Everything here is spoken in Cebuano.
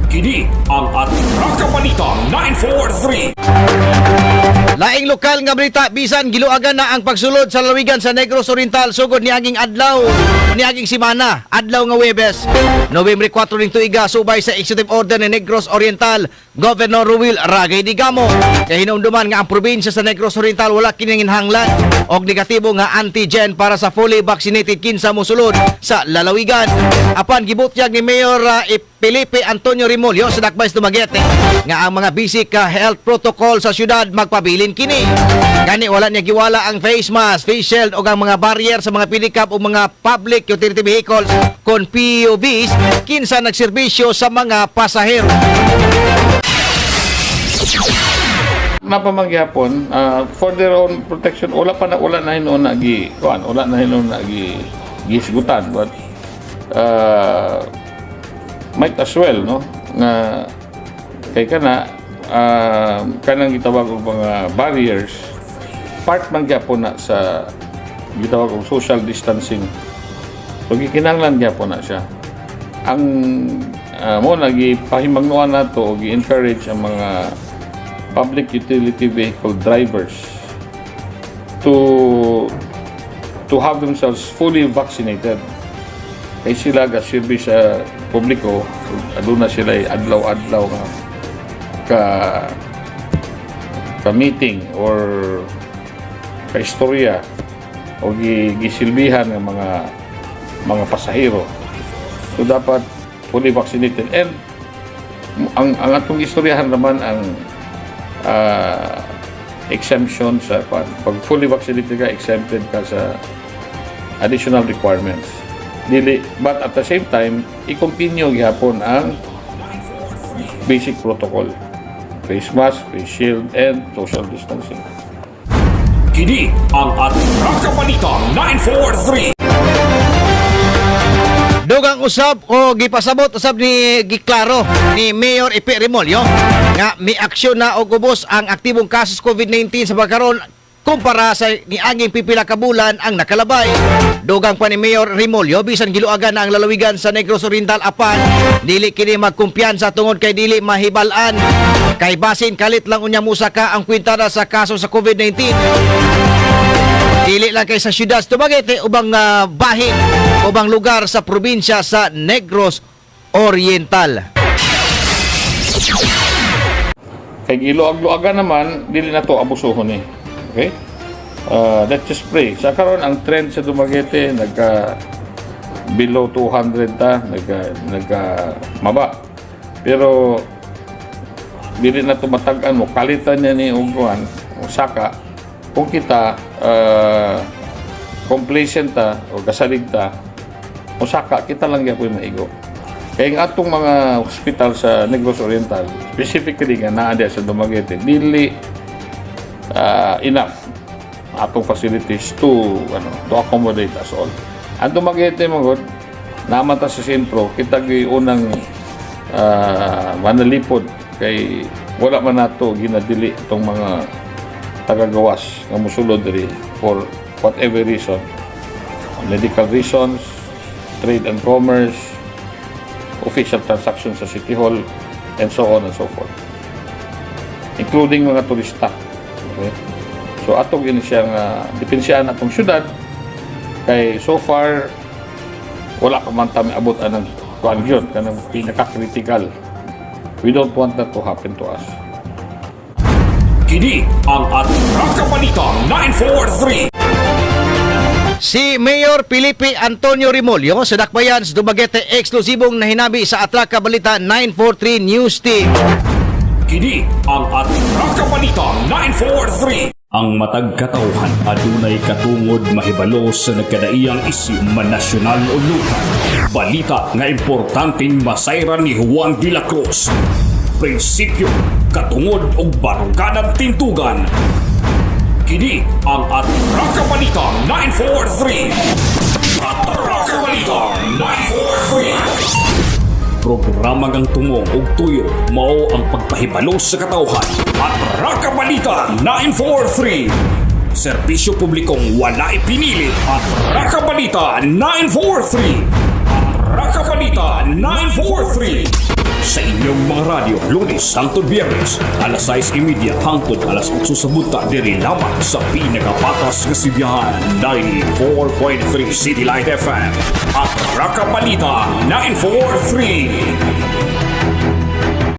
Kini ang Atraka Balita 943. Laing lokal nga balita, bisan giluagan na ang pagsulod sa lalawigan sa Negros Oriental sugod niaging adlaw, niaging simana, adlaw nga Webes, Nobyembre 4 ning tuiga, subay sa Executive Order ni Negros Oriental Governor Rowil Ragay Degamo. Kay hinumduman nga ang probinsya sa Negros Oriental wala kininginhanglan og negatibo nga antigen para sa fully vaccinated kinsa mosulod sa lalawigan. Apan gibutyag ni Mayor Felipe Antonio Remollo sa Dakbay sa Dumaguete nga ang mga basic health protocol sa syudad magpabilin kini. Gani wala niya giwala ang face mask, face shield o ang mga barrier sa mga pedicab o mga public utility vehicles kon PUVs kinsa nagserbisyo sa mga pasahero. Napamagyapon for their own protection. Wala pa na, wala na hinuon na gi kuan, wala na hinuon na gi gisgutan, but might as well, no, nga kay kana kanang gitawag og mga barriers, part man gyapon na sa gitawag og social distancing. So gikinahanglan gyapon na siya. Ang mo na gipahimangnoan nato o gi-encourage ang mga public utility vehicle drivers to have themselves fully vaccinated kay sila ga service sa publiko. Aduna sila adlaw-adlaw nga ka meeting or ka istorya o gisilbihan ng mga pasahero, so dapat fully vaccinated. And ang atong istoryahan naman ang exemption sa pag fully vaccinated ka, exempted ka sa additional requirements. Dili, but at the same time, i-continue gihapon ang basic protocol. Face mask, face shield, and social distancing. Kini ang Atraka Balita 943. Dugang usab o gipasabot usab ni, giklaro ni Mayor Ipe Remollo nga miaksyon na og ubos ang aktibong kasos COVID-19 sa pagkaron kumpara sa niaging pipila ka bulan ang nakalabay. Dugang pa ni Mayor Remollo, bisan giluagan na ang lalawigan sa Negros Oriental, apan dili kini magkumpiyansa tungod kay dili mahibal-an kay basin kalit lang unya musaka ang kwintada sa kaso sa COVID-19, dili lang kay sa syudad sa Dumaguete, ubang bahin, ubang lugar sa probinsya sa Negros Oriental. Kay giluag-luagan naman, dili na to abusuhon eh. Okay? Let's just pray. Sa karon, ang trend sa Dumaguete nagka below 200 ta, nagka nagka maba. Pero dili na to matag-an mo kalitan niya ni og kuan o saka kung kita complacent ta o kasalig ta o saka kita lang gyapon maigo. Kaya ang atong mga hospital sa Negros Oriental, specifically nga naa diya sa Dumaguete, dili enough atong facilities to ano, to accommodate us all. Ang Dumaguete mo gud, naman ta sa sentro, kita gyud unang manalipod kay wala man nato ginadili itong mga tagagawas nga mosulod diri for whatever reason, medical reasons, trade and commerce, official transactions sa City Hall, and so on and so forth, including mga turista. Okay, so atong ini siya nga depensyahan atong syudad kay so far wala pa man ta abot anang kuan yun kanang pinaka-critical. We don't want that to happen to us. Kini ang Atraka Balita 943. Si Mayor Felipe Antonio Remollo sa Dakbayan sa Dumaguete, eksklusibong nahinabi sa Atraka Balita 943 News Team. Kini ang Atraka Balita 943. Ang matag katawhan adunay katungod mahibalo sa nagkadaiyang isyu, man nasyonal o lokal. Balita nga importanteng masayran ni Juan de la Cruz. Prinsipyo, katungod ug baruganan tindugan. Kini ang Atraka Balita 943. Atraka Balita 943. Programa ngang tumong ug tuyo mao ang pagpahibalo sa katawhan. Atraka Balita 943. Serbisyo publikong walay pinili. Atraka Balita 943. Atraka Balita 943. Sa inyong radyo, Lunes hangtod Biyernes, alas 6:30 hangtod alas 8 sa buntag, diri lamang sa pinakapatas nga sibihan, 94.3 City Light FM. At Raka Balita 943.